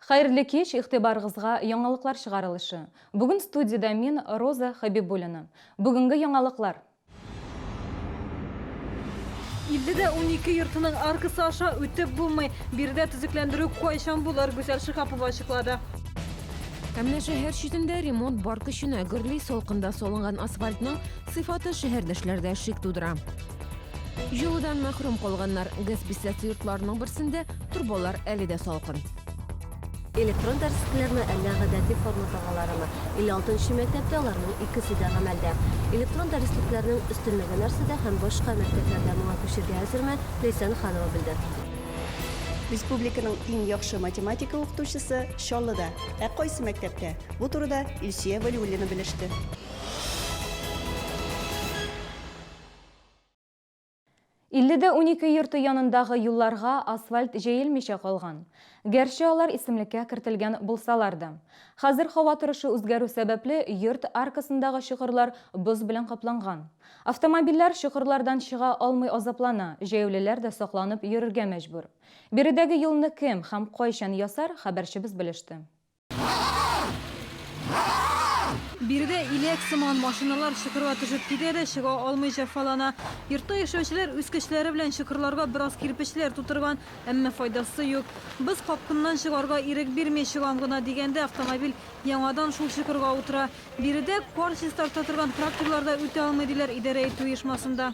Хәерле кич, игътибарыгызга яңалыклар чыгарылышы. Бүген студиядә мин, Роза Хәбибуллина. Бүгенге яңалыклар. 50 дә 12 йортының аркасы аша үтеп булмый. Биредә төзекләндерү кайчан булыр, Гүзәл Шиһапова ачыклады. Ә менә шәһәр читендә ремонт бар көченә гөрли, салкында салынган асфальтның сыйфаты шәһәрдәшләрдә шик тудыра. Җылыдан мәхрүм калганнар. ГЭС бистәсе йортларының берсендә торбалар әле дә салкын. Электрон дәреслекләрме, әллә гадәти формадагыларымы? 56 нчы мәктәптә аларның икесе дә гамәлдә. Электрон дәреслекләрнең өстенлеге нәрсәдә һәм башка мәктәпләр дә моңа күчергә әзерме, Ләйсән Ханова белде. Республиканың иң яхшы математика укытучысы Чаллыда. Ә кайсы мәктәптә? Бу турыда Илсөя Вәлиуллина белеште. 50 дә 12 йорты янындагы юлларга асфальт җәелмичә калган. Гәрчә алар исемлеккә кертелгән булсалар да. Хәзер һава торышы үзгәрү сәбәпле, йорт аркасындагы чокырлар боз белән капланган. Автомобильләр чокырлардан чыга алмый азаплана, җәяүлеләр дә сакланып йөрергә мәҗбүр. Биредәге юлны кем һәм кайчан ясар, хәбәрчебез белеште. Биредә иләк сыман машиналар чокырга төшеп китә дә чыга алмый җәфалана. Йортта яшәүчеләр үз көчләре белән чокырларга бераз кирпечләр тутырган, әмма файдасы юк. Боз капкыннан чыгарга ирек бирми, чыгам гына дигәндә автомобиль яңадан шул чокырга утыра. Биредә кар чистарта торган тракторлар да үтә алмый, диләр идарә итү оешмасында.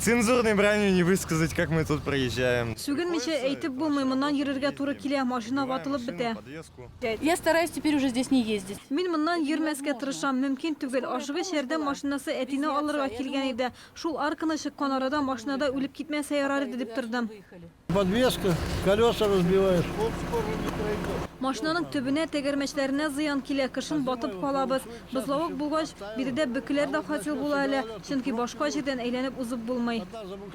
Цензурной бранью не высказать, как мы тут проезжаем. Сүгенмичә әйтеп булмый, моннан йөрергә туры килә, машина ватылып бетә. Я стараюсь теперь уже здесь не ездить. Мин моннан йөрмәскә тырышам, мөмкин түгел. Ашыгыч ярдәм машинасы әтине алырга килгән иде. Шул арканы чыккан арада машинада үлеп китмәсә ярар иде дип тордым. Подвеска, колеса разбиваешь. Машинаның төбенә, тәгәрмәчләренә зыян килә, кышын батып калабыз. Бозлавык булгач, биредә бөкеләр дә хасил була әле, чөнки башка җирдән әйләнеп узып булмый.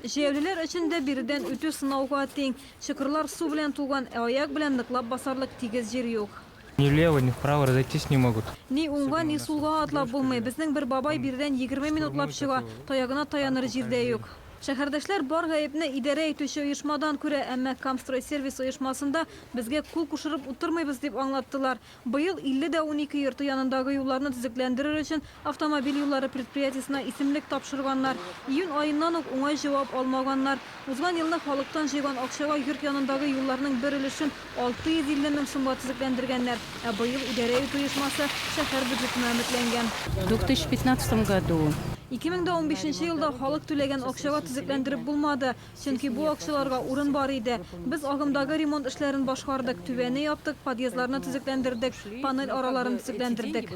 Җәяүлеләр өчен дә биредән үтү сынауга тиң. Чокырлар су белән тулган, ә аяк белән ныклап басарлык тигез җир юк. Ни влево, ни вправо разойтись не могут. Ни уңга, ни сулга атлап булмый. Безнең бер бабай биредән 20 минутлап чыга, таягына таяныр җир дә юк. Шәһәрдәшләр бар гаепне идарә итүче оешмадан күрә, әмма Камстройсервис оешмасында безгә кул кушырып утырмыйбыз дип аңлаттылар. Быел 50 дә 12 йорты янындагы юлларны төзекләндерер өчен автомобиль юллары предприятиесенә исемлек тапшырганнар. Июнь аеннан ук уңай җавап алмаганнар. Узган елны халыктан җыйган акчага йорт янындагы юлларның бер өлешен 650 мең сумга төзекләндергәннәр. Ә быел идарә итү оешмасы шәһәр бюджетына өметләнгән. В 2015 году. 2015 елда халык түләгән акчага төзекләндереп булмады. Чөнки бу акчаларга урын бар иде. Без агымдагы ремонт эшләрен башкардык, түбәне яптык, подъездларны төзекләндердек, панель араларын төзекләндердек.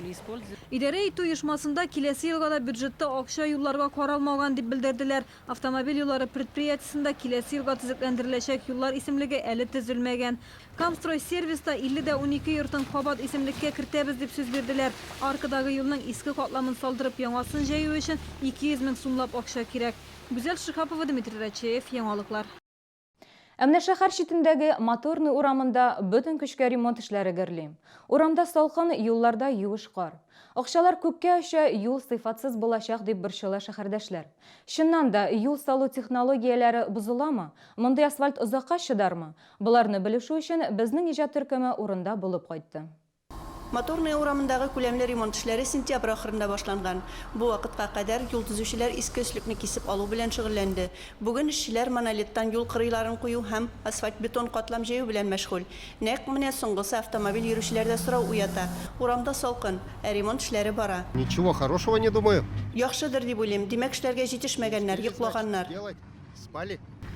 Идарә итү оешмасында киләсе елга да бюджетта акча юлларга каралмаган, дип белдерделәр. Автомобиль юллары предприятиесендә киләсе елга төзекләндереләчәк юллар исемлеге әле төзелмәгән. Камстройсервис та 50 дә 12 йортын кабат исемлеккә кертәбез дип сүз бирделәр. Аркадагы юлның иске катламын салдырып яңасын җәю өчен 200 мең сумлап акча кирәк. Гүзәл Шиһапова, Дмитрий Рачеев, Яңалыклар. Ә менә шәһәр читендәге Моторный урамында бөтен көчкә ремонт эшләре гөрли. Урамда салкын, юлларда юеш кар. Акчалар күккә оча, юл сыйфатсыз булачак, дип борчыла шәһәрдәшләр. Чыннан да, юл салу технологияләре бозыламы? Мондый асфальт озакка чыдармы? Боларны белешү өчен безнең иҗат төркеме урында булып кайтты. Моторная урамындагы күләмле ремонт эшләре сентябрь ахырында башланган. Бу вакытка кадәр юл төзүчеләр иске өслекне кисеп алу белән шөгыльләнде. Бүген эшчеләр монолиттан юл кырыйларын кую һәм асфальт-бетон катлам җәю белән мәшгуль. Нәкъ менә соңгысы автомобиль йөрүчеләрдә сорау уята. Урамда салкын, ә ремонт эшләре бара. Ничего хорошего не думаю. Яхшыдыр дип уйлыйм. Димәк, эшләргә җитешмәгәннәр, йоклаганнар.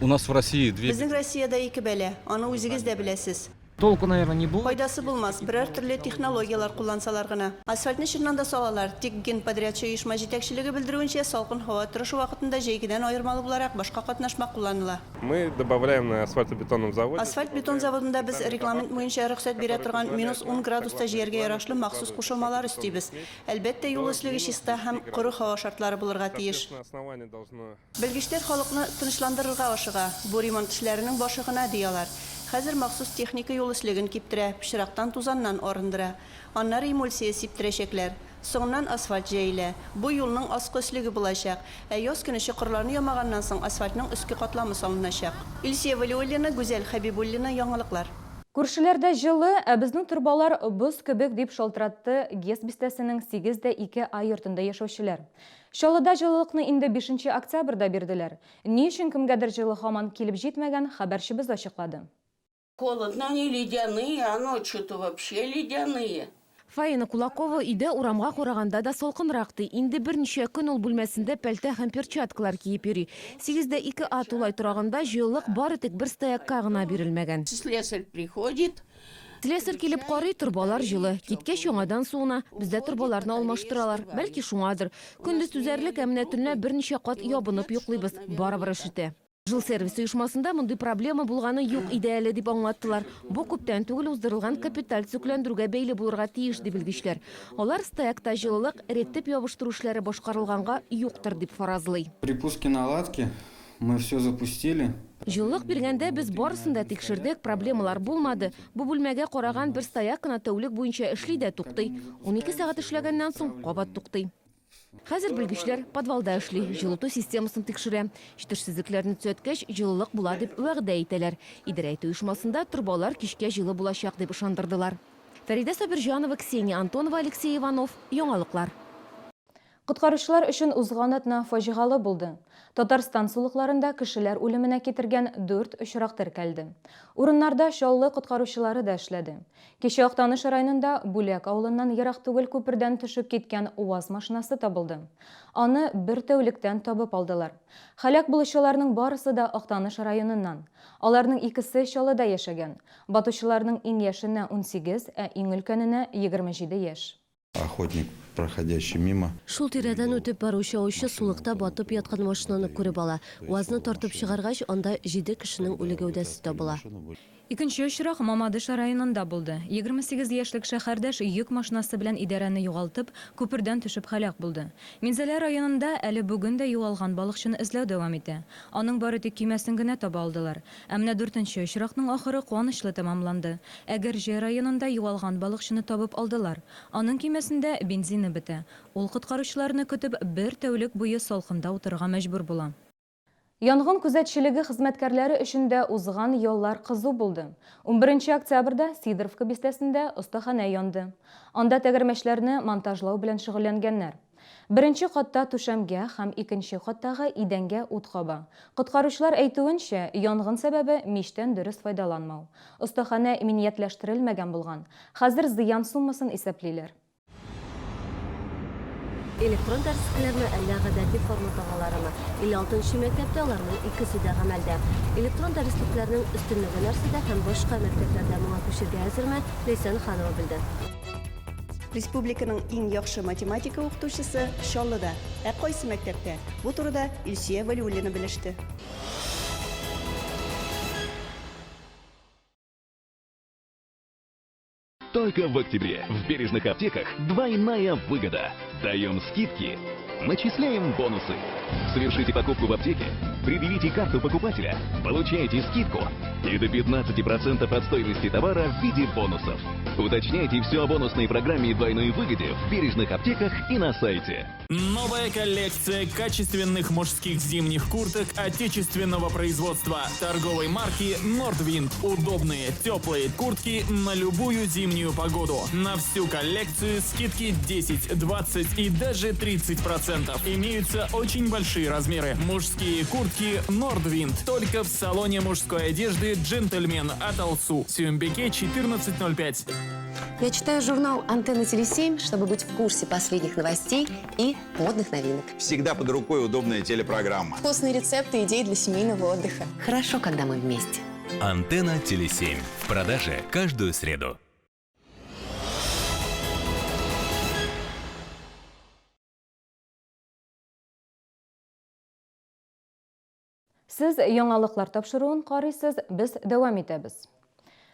У нас в России две. Безнең Россиядә ике бәла. Аны үзегез дә беләсез. Толку, наверное, не будет. Файдасы булмас, берәр төрле технологияләр куллансалар гына. Асфальтны чыннан да салалар, тик генподрядчы оешма җитәкчелеге белдерүенчә, салкын һава торышы вакытында җәйгедән аермалы буларак башка катнашма кулланыла. Мы добавляем на асфальтобетонном заводе. Асфальт-бетон заводында без регламент буенча рөхсәт бирә торган минус ун градуста җыяргә ярашлы махсус кушылмалар өстибез. Әлбәттә, юл өслеге чиста һәм коры һава шартлары булырга тиеш. Белгечләр халыкны тынычландырырга ашыга. Бу ремонт эшләренең башы гына, ди алар. Хәзер махсус техника юл өслеген киптерә, пычрактан, тузаннан арындыра. Аннары эмульсия сиптерәчәкләр. Соңыннан асфальт җәелә. Бу юлның аскы өслеге булачак. Ә яз көне чокырларны ямаганнан соң асфальтның өске катламы салыначак. Илсөя Вәлиуллина, Гүзәл Хәбибуллина, Яңалыклар. Күршеләрдә җылы, ә безнең торбалар боз кебек, дип шалтыратты ГЭС бистәсенең 8 дә 2 А йортында яшәүчеләр. Чаллыда җылылыкны инде бишенче октябрьдә бирделәр. Ни өчен кемгәдер җылы һаман килеп җитмәгән, хәбәрчебез ачыклады. Холодно, они ледяные, а ночью-то вообще ледяные. Фаина Кулакова өйдә урамга караганда да салкынрак, ди. Инде берничә көн ул бүлмәсендә пәлтә һәм перчаткалар киеп йөри. 8 дә 2 А тулай торагында җылылык бары тик бер стоякка гына бирелмәгән. Слесарь приходит. Слесарь килеп карый, торбалар җылы. Киткәч, яңадан суына. Бездә торбаларны алмаштыралар. Бәлки шуңадыр. Көндез түзәрлек, ә менә төнлә берничә кат ябынып йоклыйбыз. Барыбер өшетә. Жилсервис оешмасында мондый проблема булганы юк иде әле, дип аңлаттылар. Бу күптән түгел уздырылган капиталь төзекләндерүгә бәйле булырга тиеш, ди белгечләр. Алар стоякта җылылык эретеп ябыштыру эшләре башкарылганга юктыр, дип фаразлый. При пуске наладки мы все запустили. Җылылык биргәндә без барысын да тикшердек, проблемалар булмады. Бу бүлмәгә караган бер стояк кына тәүлек буенча эшли дә туктый. 12 сәгать эшләгәннән соң кабат туктый. Хәзер белгечләр подвалда эшли, җылыту системасын тикшерә. Җитешсезлекләрне төзәткәч, җылылык була дип вәгъдә итәләр. Идарә итү оешмасында торбалар кичкә җылы булачак дип ышандырдылар. Фәридә Сабирҗанова, Ксения Антонова, Алексей Иванов. Яңалыклар. Коткаручылар өчен узган атна фаҗигалы булды. Татарстан сулыкларында кешеләр үлеменә китергән дүрт очрак теркәлде. Урыннарда Чаллы коткаручылары да эшләде. Кичә Актаныш районында Бүләк авылыннан ерак түгел күпердән төшеп киткән УАЗ машинасы табылды. Аны бер тәүлектән табып алдылар. Һәлак булучыларның барысы да Актаныш районыннан. Аларның икесе Чаллыда яшәгән. Батучыларның иң яшенә 18, ә иң өлкәненә 27 яшь. Охотник, проходящий мимо. Шул тирәдән үтеп баручы аучы сулыкта батып яткан машинаны күреп ала. УАЗны тартып чыгаргач, анда җиде кешенең үле гәүдәсе табыла. Икенче очрак Мамадыш районында булды. 28 яшьлек шәһәрдәш йөк машинасы белән идарәне югалтып, күпердән төшеп һәлак булды. Минзәлә районында әле бүген дә югалган балыкчыны эзләү дәвам итә. Аның бары тик көймәсен генә таба алдылар. Ә менә дүртенче очракның ахыры куанычлы тәмамланды. Әгерҗе районында югалган балыкчыны табып алдылар. Аның көймәсендә бензины бетә. Ул коткаручыларны көтеп бер тәүлек буе салкында утырырга мәҗбүр була. Янгын күзәтчелеге хезмәткәрләре өчен дә узган яллар кызу булды. Унберенче октябрьдә Сидоровка бистәсендә остаханә янды. Анда тәгәрмәчләрне монтажлау белән шөгыльләнгәннәр. Беренче катта түшәмгә һәм икенче каттагы идәнгә ут каба. Коткаручылар әйтүенчә, янгын сәбәбе, мичтән дөрес файдаланмау. Остаханә иминиятләштерелмәгән булган. Хәзер зыян суммасын исәплиләр. Электрон дәреслекләрме, әллә гадәти формадагыларымы? 56 нчы мәктәптә аларның икесе дә гамәлдә. Электрон дәреслекләрнең өстенлеге нәрсәдә һәм башка мәктәпләр дә моңа күчергә әзерме, Ләйсән Ханова белде. Республиканың иң яхшы математика укытучысы Чаллыда. Ә кайсы мәктәптә? Бу турыда Илсөя Вәлиуллина белеште. Только в октябре в бережных аптеках двойная выгода. Даем скидки, начисляем бонусы. Совершите покупку в аптеке, предъявите карту покупателя, получайте скидку и до 15% от стоимости товара в виде бонусов. Уточняйте все о бонусной программе и двойной выгоде в бережных аптеках и на сайте. Новая коллекция качественных мужских зимних курток отечественного производства торговой марки Nordwind. Удобные, теплые куртки на любую зимнюю погоду. На всю коллекцию скидки 10, 20 и даже 30%. Имеются очень большие размеры. Мужские куртки Nordwind только в салоне мужской одежды «Джентльмен» от Алсу. Сюмбике 14.05. Я читаю журнал «Антенна Теле7», чтобы быть в курсе последних новостей и модных новинок. Всегда под рукой удобная телепрограмма. Вкусные рецепты, идеи для семейного отдыха. Хорошо, когда мы вместе. Антенна Теле 7. В продаже каждую среду. Сез яңалыклар тапшыруын карыйсыз, без дәвам итәбез.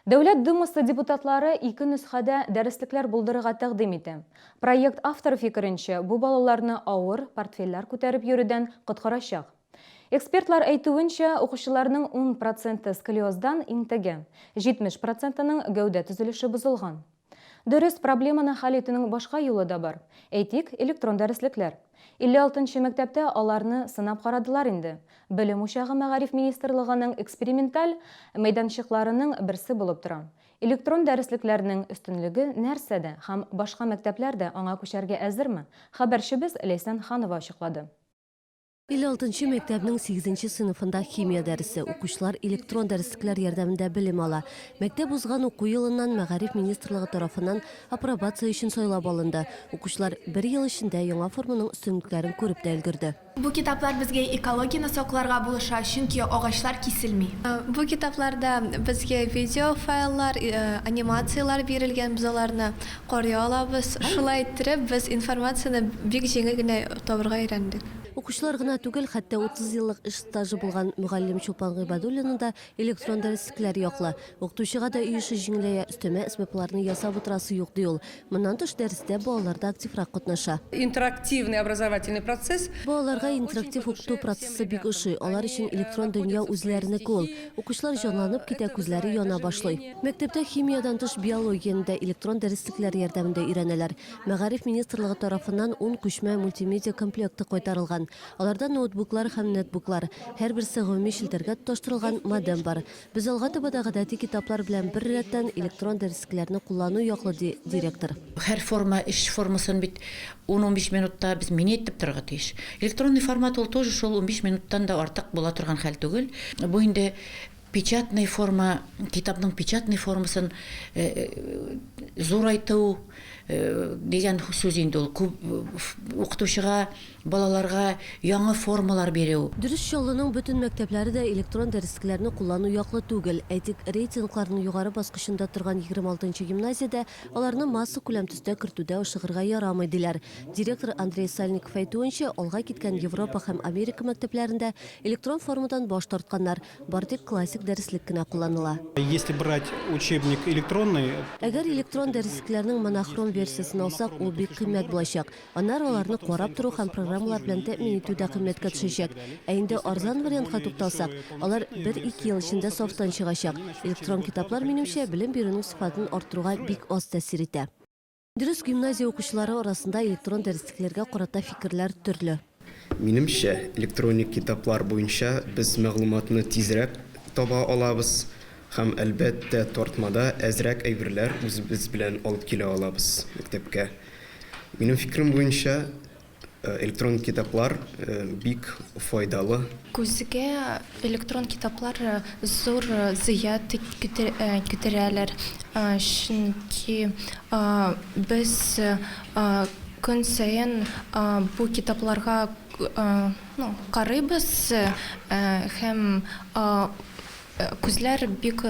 Дәүләт Думасы депутатлары ике нөсхәдә дәреслекләр булдырырга тәкъдим итә. Проект авторы фикеренчә, бу балаларны авыр портфельләр күтәреп йөрүдән коткарачак. Экспертлар әйтүенчә, укучыларның 10 проценты сколиоздан интегә, 70 процентының гәүдә төзелеше бозылган. Дөрес, проблеманы хәл итүнең башка юлы да бар. Әйтик, электрон дәреслекләр. 56 нчы мәктәптә аларны сынап карадылар инде. Белем учагы Мәгариф министрлыгының эксперименталь мәйданчыкларының берсе булып тора. Электрон дәреслекләрнең өстенлеге нәрсәдә һәм башка мәктәпләр дә аңа күчәргә әзерме? Хәбәрчебез Ләйсән Ханова ачыклады. 56 нчы мәктәпнең сигезенче сыйныфында химия дәресе. Укучылар электрон дәреслекләр ярдәмендә белем ала. Мәктәп узган уку елыннан Мәгариф министрлыгы тарафыннан апробация өчен сайлап алынды. Укучылар бер ел эчендә яңа форманың өстенлекләрен күреп тә өлгерде. Бу китаплар безгә экологияне сакларга булыша, чөнки агачлар киселми. Бу китапларда безгә видео файллар, анимацияләр бирелгән, без аларны карый алабыз. Шулай иттереп, без информацияне бик җиңел генә табырга өйрәндек. Укучылар гына түгел, хәтта 30 еллык эш стажы булган мөгаллим Чулпан Гыйбадуллина да электрон дәреслекләр яклы. Укытучыга да өй эше җиңеләя, өстәмә әсбапларны ясап утырасы юк, ди ул. Моннан тыш, дәрестә балалар да активрак катнаша. Интерактивный образовательный процесс. Балаларга интерактив укыту процессы бик ошый. Алар өчен электрон дөнья үзләренеке ул. Укучылар җанланып китә, күзләре яна башлый. Мәктәптә химиядән тыш биологияне дә электрон дәреслекләр ярдәмендә өйрәнәләр. Мәгариф министрлыгы тарафыннан ун күчмә мультимедиа комплекты кайтарылган. Аларда ноутбуклар һәм нетбуклар. Һәрберсе гомуми челтәргә тоташтырылган модем бар. Без алга таба да гадәти китаплар белән бер рәттән электрон дәреслекләрне куллану яклы, ди директор. Һәр форма, эш формасын бит ун-унбиш минутта без менять итеп торырга тиеш. Электронный формат ул тоже шул унбиш минуттан да артык була торган хәл түгел. Бу инде печатный форма, китапның печатный формасын зурайту дигән сүз инде ул. Күп укытучыга, балаларга яңа формалар бирү. Дөрес, Чаллының бөтен мәктәпләре дә электрон дәреслекләрне куллану яклы түгел. Әйтик, рейтингларның югары баскычында торган 26 нчы гимназиядә аларны массакүләм төстә кертүдә ашыгырга ярамый, диләр. Директор Андрей Сальников әйтүенчә, алга киткән Европа һәм Америка мәктәпләрендә электрон формадан баш тартканнар. Бар тик классик дәреслек кенә кулланыла. Если брать учебник электронный. Әгәр электрон дәреслекләрнең монохром версиясен алсак, ул бик кыйммәт булачак. Аннары аларны карап тору һәм программалар белән тәэмин итү дә кыйммәткә төшәчәк. Ә инде арзан вариантка тукталсак, алар бер-ике ел эчендә сафтан чыгачак. Электрон китаплар, минемчә, белем бирүнең сыйфатын арттыруга бик аз тәэсир итә. Дөрес, гимназия укучылары арасында электрон дәреслекләргә карата фикерләр төрле. Минемчә, электроник китаплар буенча без мәгълүматны тизрәк таба алабыз һәм, әлбәттә, тартмада әзрәк әйберләр үзебез белән алып килә алабыз мәктәпкә. Минем фикерем буенча, Электрон китаплар бик файдалы. Күзгә электрон китаплар зур зыян китерәләр, чөнки без көн саен бу китапларга карыйбыз һәм Күзләр бик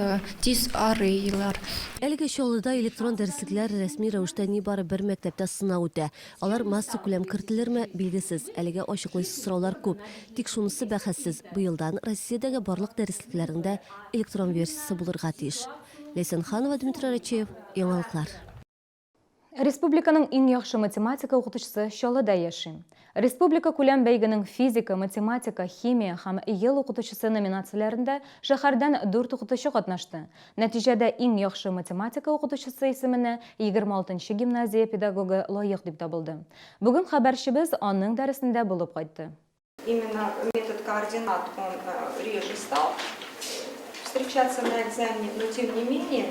тиз арыйлар. Әлегә Чаллыда электрон дәреслекләр рәсми рәвештә нибары бер мәктәптә сынау үтә. Алар массакүләм кертелерме, билгесез. Әлегә ачыклыйсы сораулар күп. Тик шунысы бәхәссез, быелдан Россиядәге барлык дәреслекләрнең дә электрон версиясе булырга тиеш. Ләйсән Ханова, Дмитрий Арачеев, Яңалыклар. Республиканың иң яхшы математика укытучысы Чаллыда яши. Республика күләм бәйгенең физика, математика, химия һәм ел укытучысы номинацияләрендә шәһәрдән дүрт укытучы катнашты. Нәтиҗәдә иң яхшы математика укытучысы исеменә 26 нчы гимназия педагогы лаек дип табылды. Бүген хәбәрчебез аның дәресендә булып кайтты. Именно метод координат, он реже стал встречаться на экзамене, но тем не менее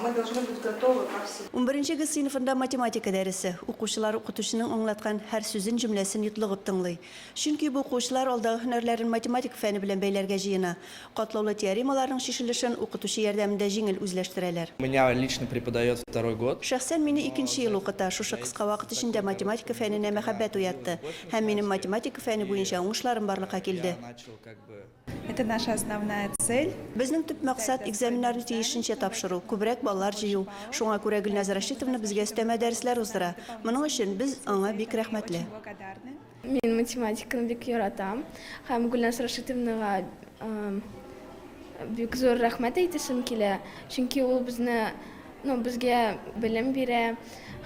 мы должны быть готовы ко всему. Унберенче Г сыйныфында математика дәресе. Укучылар укытучының аңлаткан һәр сүзен, җөмләсен йотлыгып тыңлый. Чөнки бу укучылар алдагы һөнәрләрен математика фәне белән бәйләргә җыена. Катлаулы теоремаларның чишелешен укытучы ярдәмендә җиңел үзләштерәләр. Меня лично преподает второй год. Шәхсән мине икенче ел укыта, шушы кыска вакыт эчендә математика фәненә мәхәббәт уятты һәм минем математика фәне буенча уңышларым барлыкка килде. Это наша основная цель. Безнең төп максат, экзаменнарны тиешенчә тапшыру, күбрәк баллар җыю. Шуңа күрә Гөлназ Рәшитовна безгә өстәмә дәресләр уздыра. Моның өчен без аңа бик рәхмәтле. Мин математиканы бик яратам һәм Гөлназ Рашитовнага бик зур рәхмәт әйтәсем килә, чөнки ул безне, ну, безгә белем бирә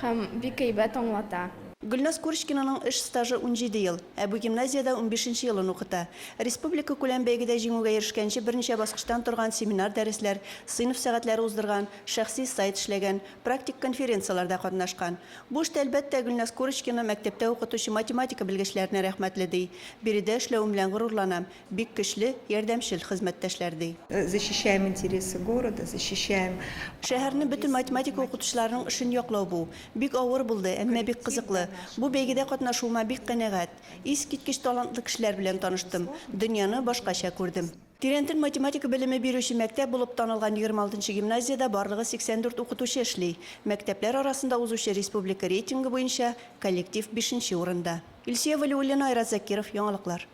һәм бик әйбәт аңлата. Гөлназ Курочкинаның эш стажы 17 ел, ә бу гимназиядә унбишенче елын укыта. Республикакүләм бәйгедә җиңүгә ирешкәнче берничә баскычтан торган семинар-дәресләр, сыйныф сәгатьләре уздырган, шәхси сайт эшләгән, практик конференцияләрдә катнашкан. Бу эштә, әлбәттә, Гөлназ Курочкина мәктәптә укытучы математика белгечләренә рәхмәтле, ди. Биредә эшләвем белән горурланам, бик көчле, ярдәмчел хезмәттәшләр, ди. Защищаем интересы города, защищаем. Шәһәрнең бөтен математика укытучыларының эшен яклау бу. Бик авыр булды, әмма бик кызыклы. Бу бәйгедә катнашуыма бик канәгать. Искиткеч талантлы кешеләр белән таныштым. Дөньяны башкача күрдем. Тирәнтен математика белеме бирүче мәктәп булып танылган 26 нчы гимназиядә барлыгы 84 укытучы эшли. Мәктәпләр арасында узучы республика рейтингы буенча коллектив бишенче урында. Илсөя Вәлиуллина, Айрат Закиров, Яңалыклар.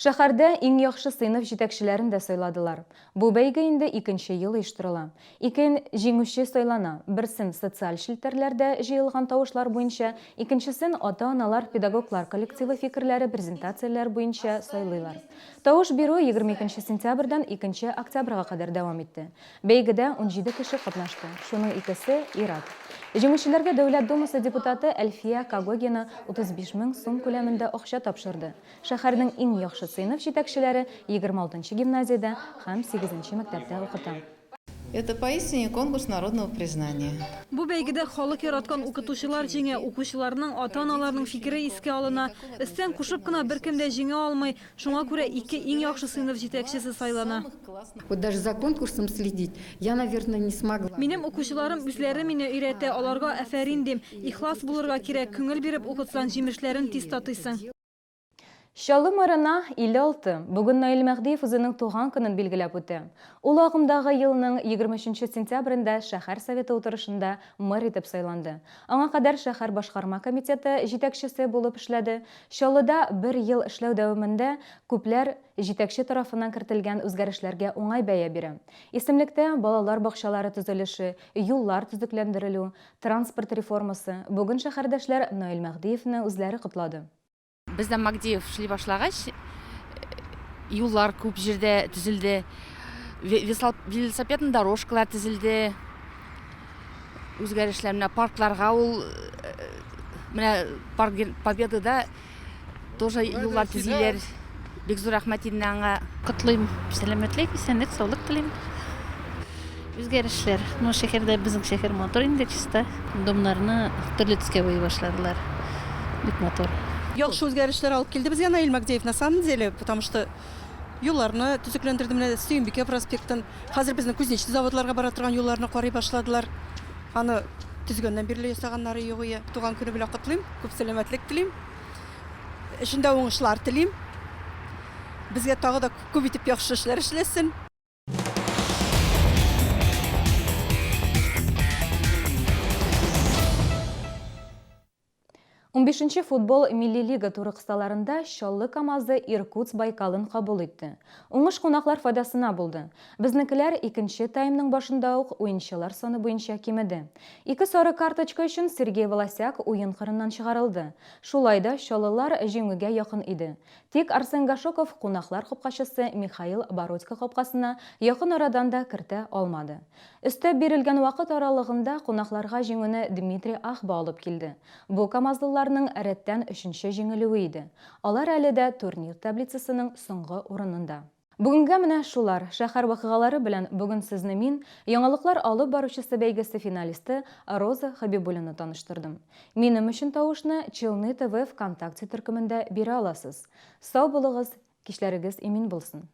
Шәһәрдә иң яхшы сыйныф җитәкчеләрен дә сайладылар. Бу бәйге инде икенче ел оештырыла. Ике җиңүче сайлана, берсен социаль челтәрләрдә җыелган тавышлар буенча, икенчесен ата-аналар, педагоглар коллективы фикерләре презентацияләр буенча сайлыйлар. Тавыш бирү 22 сентябрьдән 2 октябрьгә кадәр дәвам итте. Бәйгедә 17 кеше катнашты, шуның икесе, ир-ат. Җиңүчеләргә Дәүләт Думасы депутаты Әлфия Когогина 35 мең сум күләмендә акча тапшырды. Шәһәрнең иң яхшы сыйныф җитәкчеләре 26 нчы гимназиядә һәм сигезенче мәктәптә укыта. Это поистине конкурс народного признания. Бу бәйгедә халык яраткан укытучылар җиңә, укучыларның, ата-аналарның фикере искә алына. Өстән кушып кына беркем дә җиңә алмый, шуңа күрә ике иң яхшы сыйныф җитәкчесе сайлана. Вот даже за конкурсом следить я, наверное, не смогла. Минем укучыларым үзләре мине өйрәтә, аларга афәрин дим. Ихлас булырга кирәк, күңел биреп укытсаң, җимешләрен тиз татыйсың. Чаллы мэрына 56. Бүген Наил Мәһдиев үзенең туган көнен билгеләп үтә. Ул агымдагы елның 23 сентябрендә шәһәр Советы утырышында мэр итеп сайланды. Аңа кадәр шәһәр башкарма комитеты җитәкчесе булып эшләде. Чаллыда бер ел эшләү дәвамында күпләр җитәкче тарафыннан кертелгән үзгәрешләргә уңай бәя бирә. Исемлектә, балалар бакчалары төзелеше, юллар төзекләндерелү, транспорт реформасы. Бүген шәһәрдәшләр Наил Мәһдиевне үзләре котлады. Бездә Магдиев эшли башлагач, юллар күп җирдә төзелде. Велосипедный дорожкалар төзелде. Үзгәрешләр менә паркларга ул менә парк Победада тоже юллар төзиләр. Бик зур рәхмәт инде аңа. Котлыйм, сәламәтлек, исәнлек, саулык телим. Үзгәрешләр. Ну, шәһәрдә безнең шәһәр матур инде, чиста. Домнарны төрле төскә буйый башладылар. Бик матур. Яхшы үзгәрешләр алып килде безгә Наил Магдеев, на самом деле, потому что юлларны төзекләндерде, менә Сөембикә проспектын. Хәзер безнең Кузнечный заводларга бара торган юлларны карый башладылар. Аны төзегәннән бирле ясаганнары юк ие. Туган көне белән котлыйм, күп сәламәтлек телим. Эшендә уңышлар телим. Безгә тагы да күп итеп яхшы эшләр эшләсен. Унбишенче футбол милли лига туры кысаларында Чаллы КАМАЗы Иркутск Байкалын кабул итте. Уңыш кунаклар файдасына булды. Безнекеләр икенче таймның башында ук уенчылар саны буенча кимеде. Ике сары карточка өчен Сергей Волосяк уен кырыннан чыгарылды. Шулай да чаллылар җиңүгә якын иде. Тик Арсен Гашоков кунаклар капкачысы Михаил Бородько капкасына якын арадан да кертә алмады. Өстәп бирелгән вакыт аралыгында кунакларга җиңүне Дмитрий Ахба алып килде. Бу камазлыларның рәттән өченче җиңелүе иде. Алар әле дә турнир таблицасының соңгы урынында. Бүгенгә менә шулар. Шәһәр вакыйгалары белән бүген сезне мин, Яңалыклар алып баручысы бәйгесе финалисты Роза Хәбибуллина таныштырдым. Минем өчен тавышны Челны ТВ ВКонтакте төркемендә бирә аласыз. Сау булыгыз, кичләрегез имин булсын!